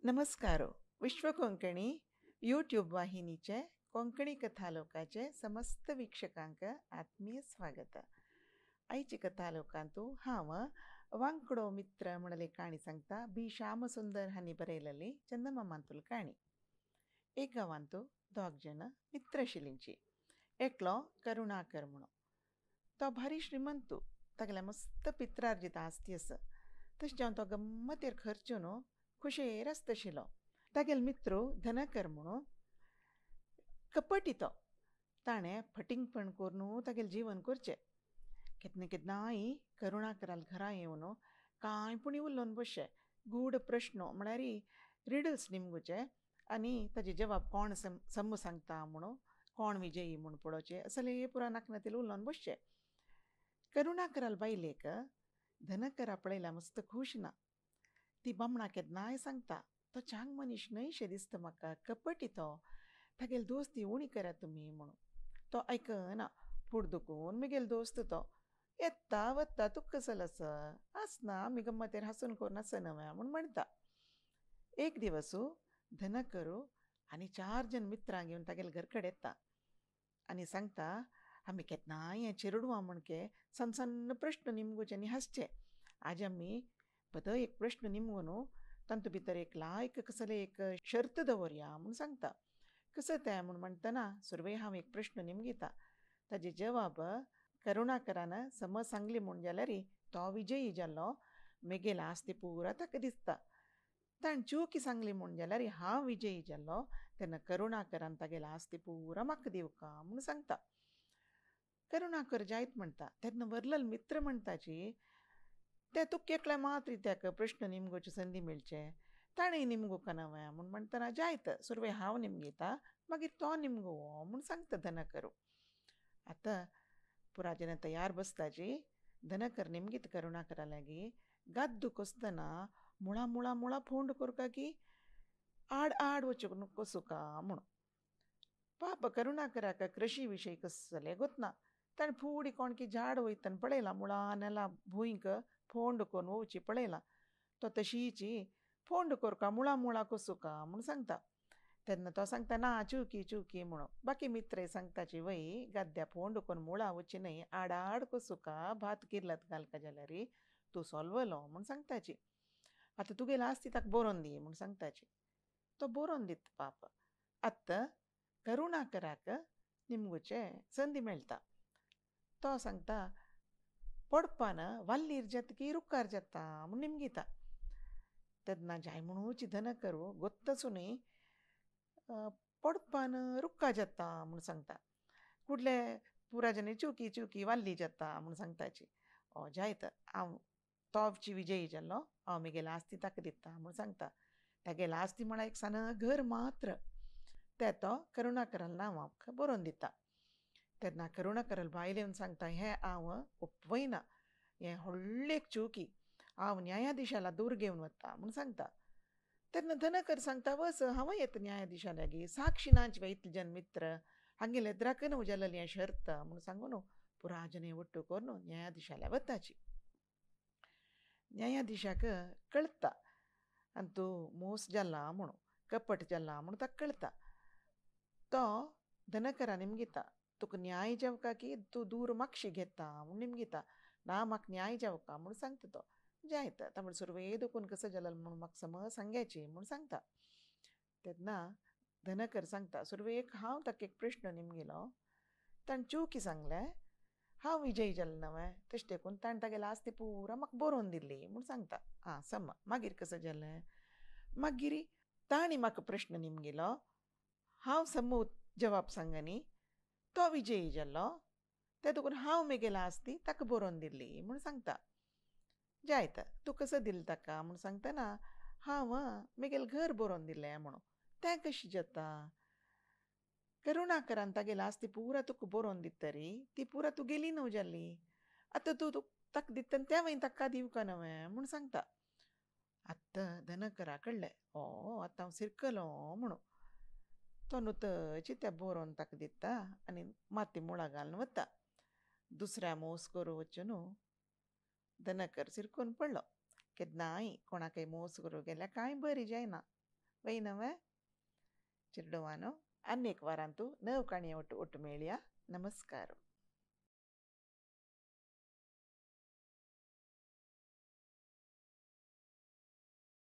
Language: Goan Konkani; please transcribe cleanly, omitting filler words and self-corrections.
नमस्कार. विश्व कोंकणी यूट्यूब वाहिनीचे कोंकणी कथालोकाचे समस्त वीक्षकांक आत्मीय स्वागत. आयचे कथालोकांतु हांव वांकडो मित्र म्हणले काणी सांगता. बी श्यामसुंदर हांणी बरयलेली चंदमामांतुल काणी. एक गांवांतु दोग जण मित्र आशिल्लींची. एकलो करुणाकर म्हणून, तो भारी श्रीमंतू, तागेल्या मस्त पित्रार्जित आस्ती आसा. तशें जावन तो गम्मतेर खर्च न्हू खुशेर आसताशिल्लो. तागेलो मित्र धनकर म्हणून कपटी तो, ताणें फटींगपण करून तागेलें जीवन करचें. केन्ना केन्नाय करुणाकराल घरा येवन कांय पूण उलोवन बसचें, गूढ प्रश्न म्हळ्यार रिडल्स निमगुचे आनी ताजे जवाब कोण सम सांगता म्हणून, कोण विजयी म्हूण पळोवचें, असले पुरा नाकनातील उलोवन बसचें. करुणाकराल बायलेक धनकरा पळयल्या मस्त खूश ना. ती बामणा केन्नाय सांगता, तो चांग मनीस न्हय शें दिसता म्हाका, कपटी तो, तागेली दोस्ती उणी करात तुमी म्हणून. तो आयकना, फूड दुखून म्हगेलो दोस्त तो येता वता, तुका कसलो आसा आसना, आमी गम्मतेर हांसून करून आसना म्हूण म्हणटा. एक दिवस धनकरू आनी चार जण मित्रांक घेवन तागेले घर कडेन येता आनी सांगता, आमी केन्नाय हें चेरडुवां म्हणके सन्न सन्न प्रश्न निमगुचे आनी हांसचे. आज आमी बरो एक प्रश्न निमगो न्हू, तातूंत भितर एक लायक कसले एक शर्त दवरया म्हूण सांगता. कसो तें म्हूण म्हणटना सुरवेक हांव एक प्रश्न निमगिता, ताजे जवाब करुणाकरान समज सांगली म्हूण जाल्यार तो विजयी जालो, मेगेल आस्ती पुरा ताका दिसता. ताणें चुकी सांगली म्हूण जाल्यार हांव विजयी जालो, तेन्ना करुणाकरान तागेल आस्ती पुरा म्हाका दिवका म्हूण सांगता. करुणाकर जायत म्हणटा. तेन्ना वरलल मित्र म्हणटाची, ते तुका एकल्या मात्र त्याक प्रश्न निमगोची संदी मेळचे, ताणें निमगोका नव्या म्हूण म्हणटना जायत, सुरवे हांव निमगिता मागीर तो निमगो म्हूण सांगता धनकर. आतां पुरा जेन्ना तयार बसताची, धनकर निमगीत करुणाकरा लागीं गाद्दू कोसतना मुळा मुळा मुळा फोंड करका की आड आड वचूंक कोसुका म्हणून. पाप करुणाकराक कृशी विशय कसलें गोतना. ताणें फुडें कोणकी झाड वयतना पळयलां, मुळा नेला भूंयक फोंड करून वोवची पळयलां. तो तशीची फोंड करका मुळा मुळा कोसुका म्हूण सांगता. तेन्ना तो सांगता ना चुकी चुकी म्हणून. बाकी मित्रय सांगताची वय गाद्या फोंड करून मुळा वची न्हय, आड आड कोसुका, भात किर्लत घालका जाल्यार तूं सोल्वलो म्हूण सांगताची. आतां तुगेली आस्ती ताका बरोवन दी म्हूण सांगताची. तो बरोवन दिता पाप. आतां करुणाकराक निमगुचे संदी मेळटा. तो सांगता पडपान वाल्लीर जाता की रुखार जाता म्हूण निमगिता. तेन्ना जाय म्हणूची धनकरू गोत्तसूनय पडपान रुखा जाता म्हूण सांगता. कुडले पुराजनी चुकी चुकी वाल्ली जाता म्हूण सांगताची. ओ जायत, हांव तोवची विजयी जालो, हांव म्हगेली आस्ती ताका दिता म्हूण सांगता. तागेली आस्ती म्हळ्यार एक सान घर मात्र, तें तो करुणाकराल नांवाक बरोवन दिता. तेन्ना करुणाकराल बायल येवन सांगता, हें हांव ओपवयना, हें व्हडलें एक चुकी, हांव न्यायाधिशाला दूर घेवन वता म्हूण सांगता. तेन्ना धनकर सांगता, वच हांव येता न्यायाधिशा लागीं, साक्षी नाच इतले जन मित्र हांगेले एद्राक न्हू जालेली हें शर्त म्हूण सांगून पुरा जन ಒಟ್ಟು करून न्यायाधिशाल्या वताची. न्यायाधिशाक कळटा आनी तूं मोस जाला म्हणून, कपट जाला म्हूण ताका कळटा. तो धनकरा निमगिता, तुका न्याय जावका की तूं दूर मागशी घेता म्हूण निमगिता. ना म्हाका न्याय जावका म्हूण सांगता तो. जायत ताणें सुरवे दुखून कसो जालो म्हूण म्हाका समज सांगायची म्हूण सांगता. तेन्ना धनकर सांगता, सुरवेक हांव ताका एक प्रश्न निमगिलो, ताणें चुकी सांगलें, हांव विजयी जालें नवें, तशें देखून ताणें तागेली आस्ती पुरा म्हाका बरोवन दिल्ली म्हूण सांगता. आं सम मागीर कसो जालें, मागीर ताणें म्हाका प्रश्न निमगिलो, हांव सम जवाब सांगनी, तो विजयी जालो, ते देखून हांव म्हगेली आस्ती ताका बरोवन दिल्ली म्हूण सांगता. जायत, तूं कसो दिलें ताका म्हूण सांगतना हांव म्हगेलें घर बरोवन दिलें म्हणून. तें कशें जाता, करुणाकरान तागेली आस्ती पुरा तुका बरोवन दितरी ती पुरा तुगेली न्हू जाली, आतां तूं ताका दिता तें मागीर ताका दिवका नवें म्हूण सांगता. आतां धनकरा कळ्ळें, ओ आतां हांव सिरकलो म्हणून. तो नुतची तें बरोवन ताका दिता आनी माती मुळा घालून वता. दुसऱ्या मोस करूं वचून न्हू धनकर सिरकून पडलो. केन्नाय कोणाकय मोस करूंक गेल्यार कांय बरी जायना. वैनव चिरडवानो अनेक वारांतु नव काणये ಒಟ್ಟು ಒಟ್ಟು ಮೇಳಿಯ. ನಮಸ್ಕಾರ.